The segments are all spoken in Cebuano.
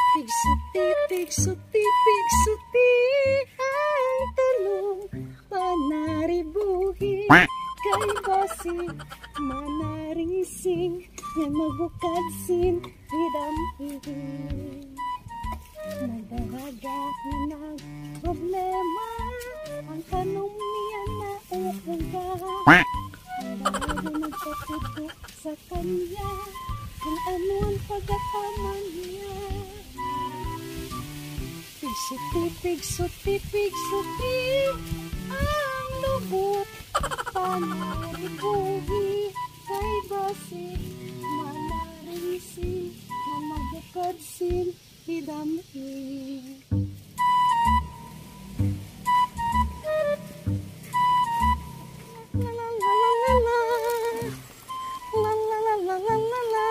Pigsuti, pigsuti, pigsuti ang tanong panaribuhi kay basi manarising nga magbukad sin hidamhi. Nagdaraga nga nag problema ang tanong niya na ukuga. Ang dalaga nagpatuto sa kanya kung ano ang pagkatama niya. Pigsuti, pigsuti, pigsuti ang lubot panaribuhi kay basi manarisi na magbukod sin hidamhi. La la la la la la la la la la la la.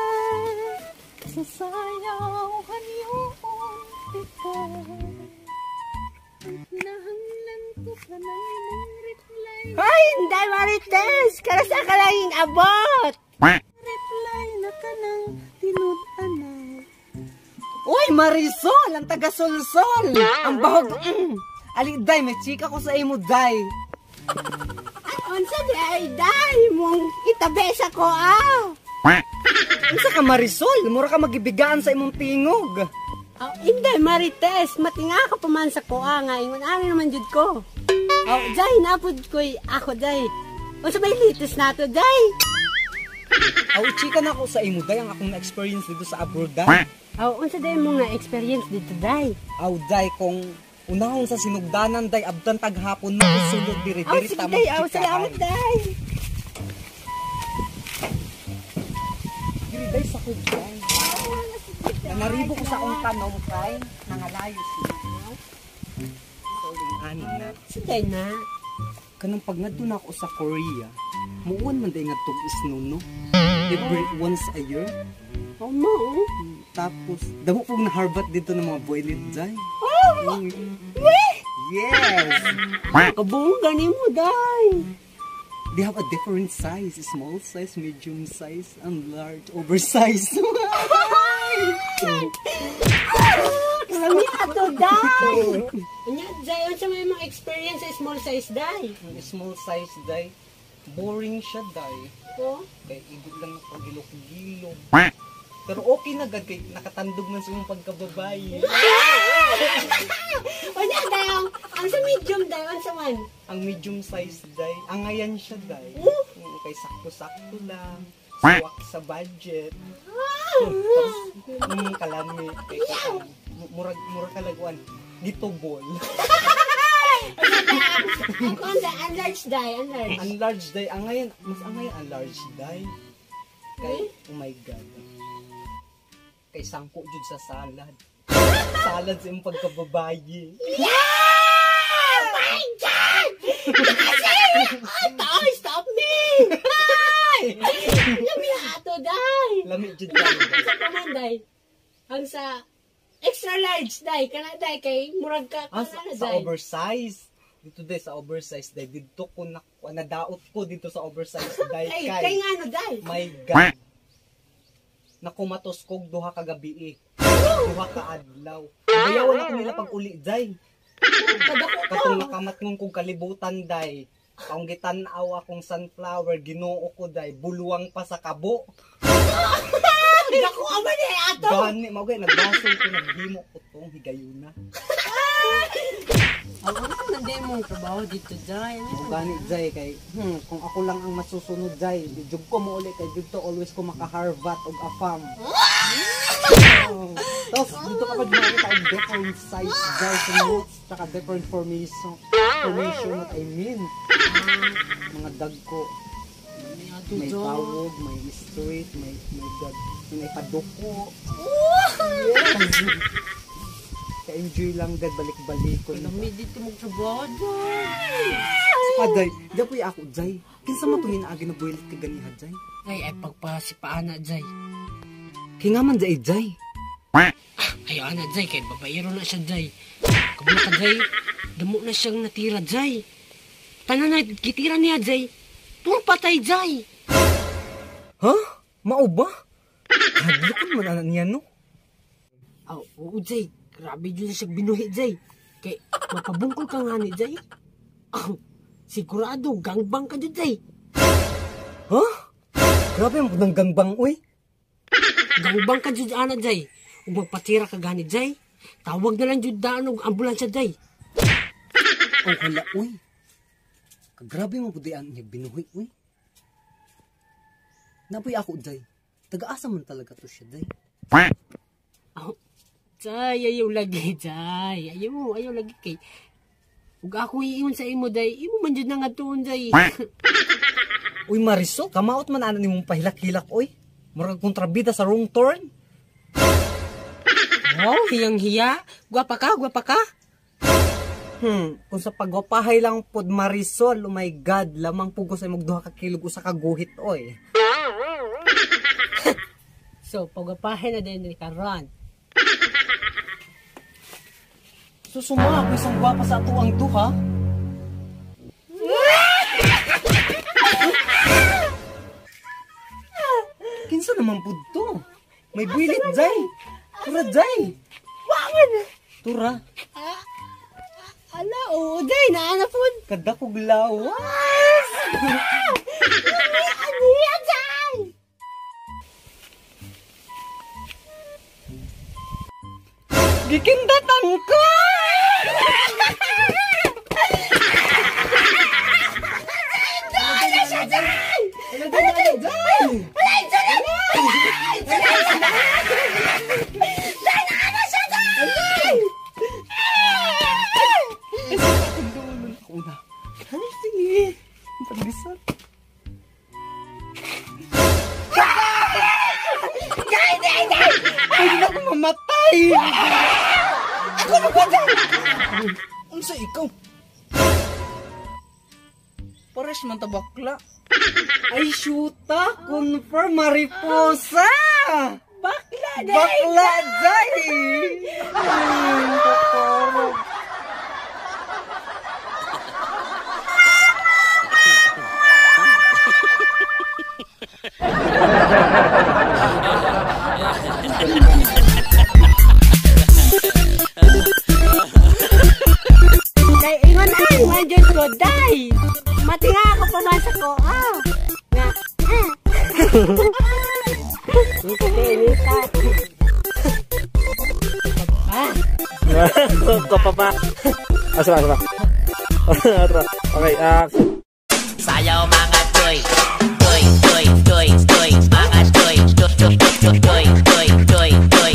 Sa sayaw hanyuon tika. Nahanglan ko ka ng imong reply. Hoy, Inday Marites! Karasa ka laging abot! Reply na ka ng tinud-anay. Uy, Marisol! Ang taga-solsol! Ang bahog! Ali, day, may chika ko sa imo, day. Unsa di ay day mong itabesa ko ah. Unsa ka, Marisol? Mura ka magibigaan sa imong tingog. Oh, Inday Marites, matinga ka pa man sa ko ah, nga ingon ani naman jud ko. Oh, day napud koy ako day. Unsa may latest nato day? Aw, chika na ako sa imo, day, ang akong na-experience dito sa abroad, day. Oh, unsa day mo nga experience dito day? Aw, day, kung unahon sa sinugdanan, day, abtan taghapon na sulod diri, Oh, diri sige ta day, oh, magchikahan. Salamat day. Diri, day, sa day. Naribo ko sa akong tanom kay nangalayo siya. Ani na. Sige na. Kanang pag ngadto na ako sa Korea, muon man day ngadtong snow, no? Every once a year. Oh, mo. Tapos, damo pong naharbat dito ng mga boilet day. Oh, Yes! Kabungga ni mo day. They have a different size. Small size, medium size, and large, oversize. Kalami ato day. Unya day, unsa may mga experience sa small size day? Ang small size day, boring siya day. Oh. Kay igod lang ng pagilok-gilok. Pero okay na gad kay nakatandog man sa imong pagkababae. Unya day, ang sa medium day, unsa man? Ang medium size day, angayan siya day. Oh. Kay sakto-sakto lang. Swak sa budget. Tapos, kalami. Kay murag murag kalaguan. Gitubol. Ang konda, ang large day, ang large. Ang large day, angayan, mas angayan ang large day. Kay, oh my God. Kay sangko jud sa salad. Salad sa imong pagkababae. Yeah! My God! Kasi! Ay, taoy, stop me! Ay! Lami ato, day! Lami jud kayo. Sa paman, day. Ang sa extra large, day. Kana, day, kay murag ka. Ah, sa, Kana, sa day. oversize. Dito day sa oversize day didto ko na nadaot ko dito sa oversize day Ay, kay. kay nga ano, day. My God. Nakumatos kog duha ka gabi eh. Duha ka adlaw. Bayawan ako nila pag uli day. Kadako ko. Katong nakamatngon kog kalibutan day. Akong gitan-aw akong sunflower, Ginoo ko day, buluwang pa sa kabo. Dako man eh, ato. Gani mao gay nagbasol ko naghimo ko tong higayuna. Ang ano man day mong trabaho dito, day. Mao gani day kay kung ako lang ang masusunod day, di jud ko mo uli kay didto always ko makaharvat og afam. Oh. Tapos dito ka pag makita og different size day sa notes, tsaka different formation. Formation what I mean. Mga dagko. May tawog, may street, may my God, may paduko. Yes. Ka-enjoy lang gad balik-balikon. Lami dito magtrabaho, day. Paday, di po ako, Jay. Kinsa man itong hinaagi na buwilit ka ganiha, Jay? Ay, ay pagpasipaana, Jay. Kaya nga man, Jay, Jay. Ay, ana, Jay, kay babaero na siya, Jay. Kabalo ka, Jay. Damo na siyang natira, Jay. Tanan na, gitira niya, Jay. Puro patay, Jay. Ha? Mao ba? Hadlokon man ana niya no. Aw, oo Jay, grabe jud siya binuhi Jay. Kay mapabungkol ka nga ni Jay. Aw, sigurado gangbang ka jud Jay. Huh? Grabe mo ng gangbang oy. Gangbang ka jud ana Jay. Ug magpatira ka gani Jay. Tawag na lang jud daan og ambulansya Jay. Oh hala oy. Grabe mo pud ang niya binuhi oy. Napoy ako Jay. Taga-asa man talaga to siya Jay. Oh, Jay, ayaw lagi Jay. Ayaw, ayaw lagi kay. Ug ako iingon sa imo Jay, imo man jud na nga tuon Jay. Uy Marisol, kamaot man ana nimong pahilak-hilak oy. Murag kontrabida sa wrong turn. Oh, hiyang-hiya. Gwapa ka, gwapa ka. Kung sa pagwapahay lang pod Marisol, oh my God, lamang pugos ay magduha ka kilog usa ka guhit oy. So, pagwapahay na din ni karon. Susuma ako isang gwapa sa ato ang duha. Kinsa naman pud to? May builit Jay. Tura Jay. Wangan. Tura. Ala, oo Jay, naana pud. Kadakog lawas. Ano yan, Jay? Gikindatan ko. Sige. Pagdisal. Pwede na ako mamatay. Ako na ba dyan? Unsa ikaw? Pares man ta bakla. Ay, shoota! Confirm, Mariposa! Bakla, day! Bakla, day! Ay, totoo. Day, ingon ay, man jud ko, day! Matinga ako pamasa ko, ah! Nga, ah! Ko pa. Asra, asra. Asra. Okay, Sayaw mga toy. Toy, toy, toy, toy, mga toy, toy, toy, toy, toy, toy, toy.